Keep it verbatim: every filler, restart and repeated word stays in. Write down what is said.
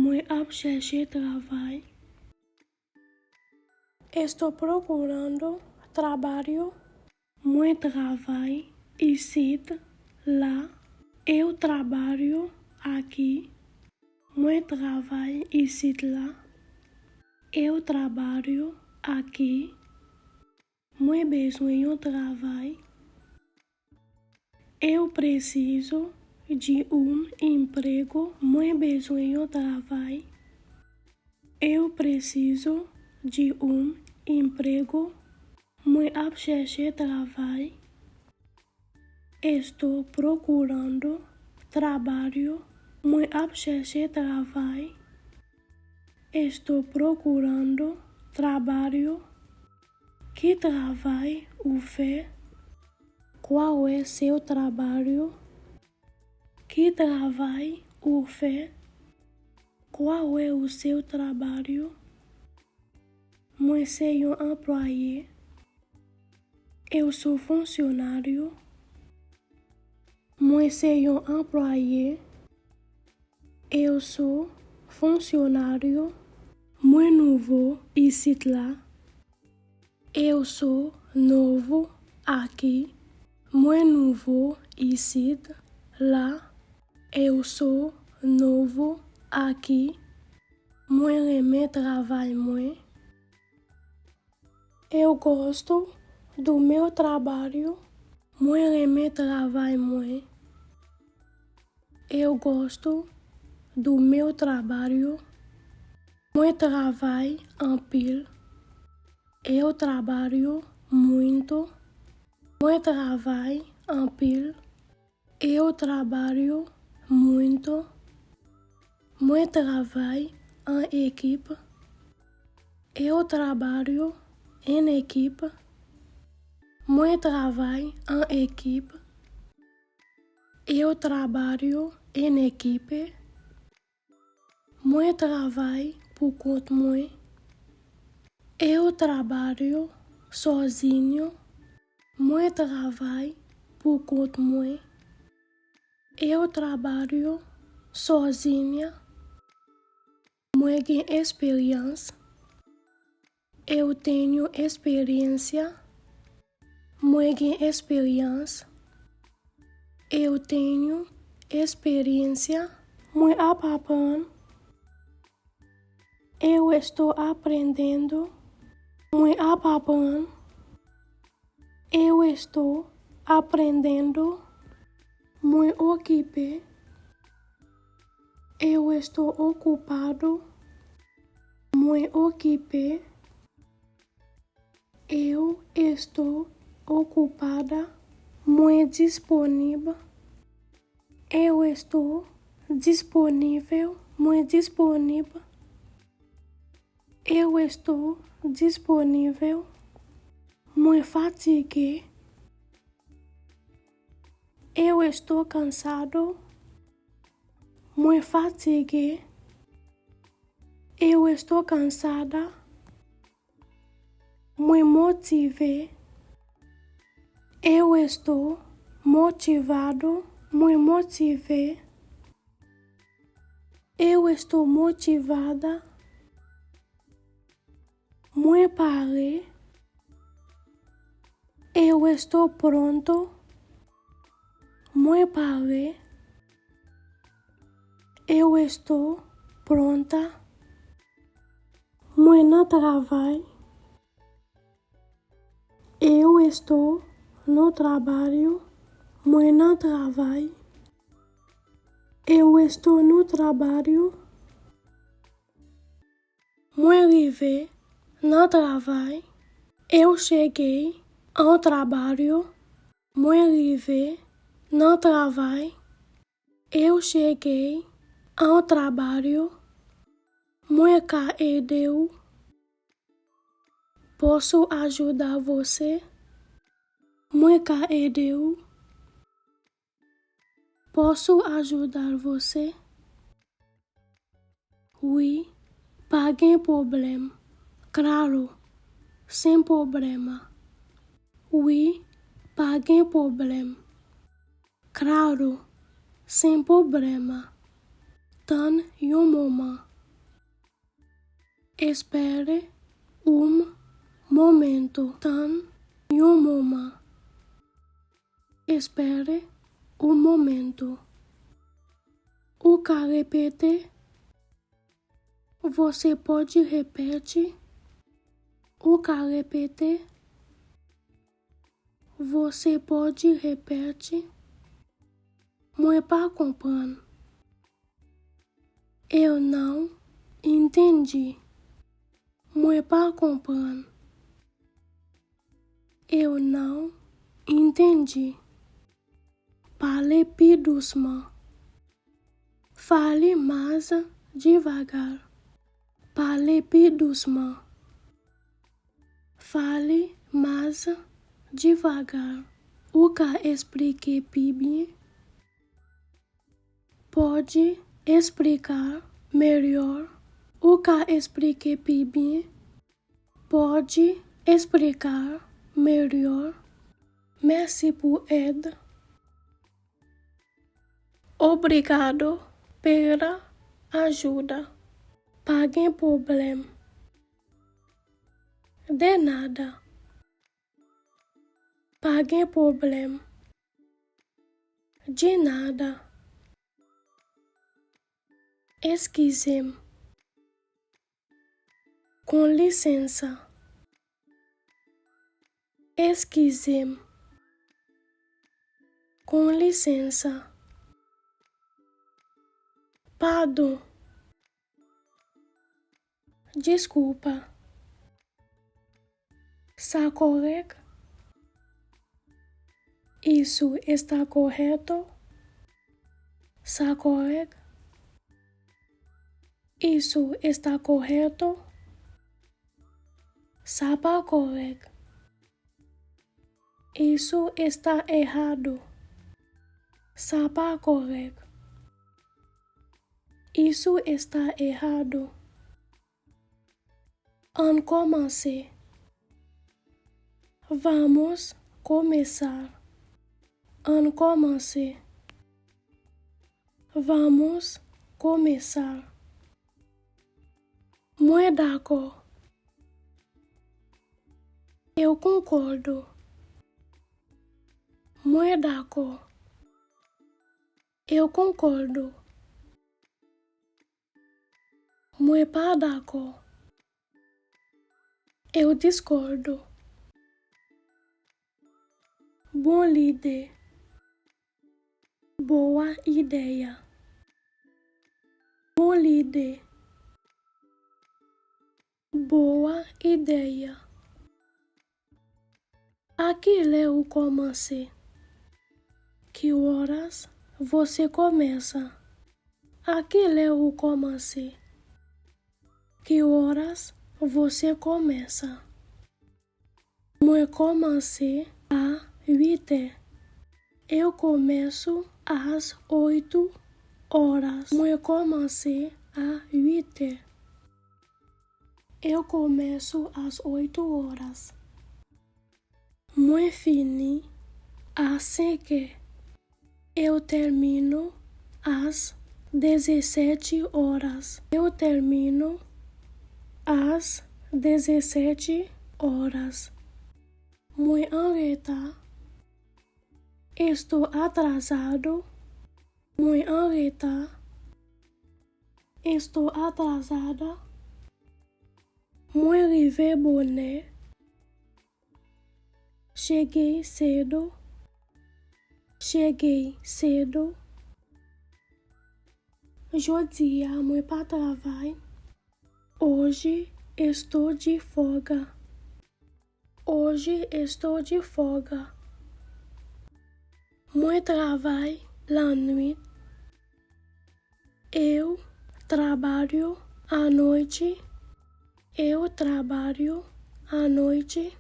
Mwen ap chèche travay. Estou procurando trabalho? Mwen travay isit la. Eu trabalho aqui. Mwen travay isit la. Eu trabalho aqui. Mwen bezwen yon travay. Eu preciso de um emprego. Mwen bezwen yon travay. Eu preciso de um emprego. Mwen ap chèche travay. Estou procurando trabalho. Mwen ap chèche travay. Estou procurando trabalho. Ki travay ou fè? Qual é seu trabalho? Ki travay ou fè? Qual é o seu trabalho? Mwen se yon anplwaye. Eu sou funcionário. Mwen se yon anplwaye. Eu sou funcionário. Mwen nouvo isit la. Eu sou novo aqui. Mwen nouvo isit la. Eu sou novo aqui. Mwen renmen travay mwen. Eu gosto do meu trabalho. Mwen renmen travay mwen. Eu gosto do meu trabalho. Mwen travay anpil. Eu trabalho muito. Mwen travay anpil. Eu trabalho muito. Mwen travay an ekip. Eu trabalho em equipa. Mwen travay an ekip. Eu trabalho em equipe. Mwen travay pou kont mwen. Eu trabalho sozinho. Mwen travay pou kont mwen. Eu trabalho sozinha. Mwen gen esperyans. Eu tenho experiência. Mwen gen esperyans. Eu tenho experiência. Mwen ap aprann. Eu estou aprendendo. Mwen ap aprann. Eu estou aprendendo. Mwen okipe. Eu estou ocupado. Mwen okipe. Eu estou ocupada. Mwen disponib. Eu estou disponível. Mwen disponib. Eu estou disponível. Mwen fatige. Eu estou cansado. Mwen fatige. Eu estou cansada. Mwen motive. Eu estou motivado. Mwen motive. Eu estou motivada. Mwen pare. Eu estou pronto. Mwen pare. Eu estou pronta. Mwen nan travay. Eu estou no trabalho. Mwen nan travay. Eu estou no trabalho. Mwen rive nan travay. Eu cheguei ao trabalho. Mwen rive nan travay. Eu cheguei ao trabalho. Mwen ka ede w. Posso ajudar você? Mwen ka ede w. Posso ajudar você? Wi, pa gen pwoblèm. Claro, sem problema. Wi, pa gen pwoblèm. Claro, sem problema. Tann yon moman. Espere un momento. Tann yon moman. Espere un momento. Ou ka repete? Você pode repetir? Ou ka repete? Você pode repetir? Mwen pa konprann. Eu não entendi. Mwen pa konprann. Eu não entendi. Pale pi dousman. Fale mais devagar. Pale pi dousman. Fale mais devagar. Ou ka esplike pi byen? Pode explicar melhor? Ou ka esplike pi byen? Pode explicar melhor? Mèsi pou èd. Obrigado pela ajuda. Pa gen pwoblèm. De nada. Pa gen pwoblèm. De nada. Eskize m. Com licença. Eskize m. Com licença. Padon. Desculpa. Sa kòrèk? Isso está correto? Sa kòrèk? Isso está correto? Sa pa kòrèk. Isso está errado. Sa pa kòrèk. Isso está errado. Ann kòmanse. Vamos começar. Ann kòmanse. Vamos começar. Mwen dakò. Eu concordo. Mwen dakò. Eu concordo. Mwen pa dakò. Eu discordo. Bon lide. Boa ideia. Bon lide. Boa ideia. A kilè ou kòmanse? Que horas você começa? A kilè ou kòmanse? Que horas você começa? Mwen kòmanse a uit è. Eu começo às oito horas. Mwen kòmanse a uit è. Eu começo às oito horas. Mwen fini a senk è. Eu termino às dezasete horas. Eu termino às dezasete horas. Mwen anreta. Estou atrasado. Mwen anreta. Estou atrasada. Mwen rive bonè. Cheguei cedo. Cheguei cedo. Jodi a mwen pa travay. Hoje estou de folga. Hoje estou de folga. Mwen travay lannwit. Eu trabalho à noite. Eu trabalho à noite.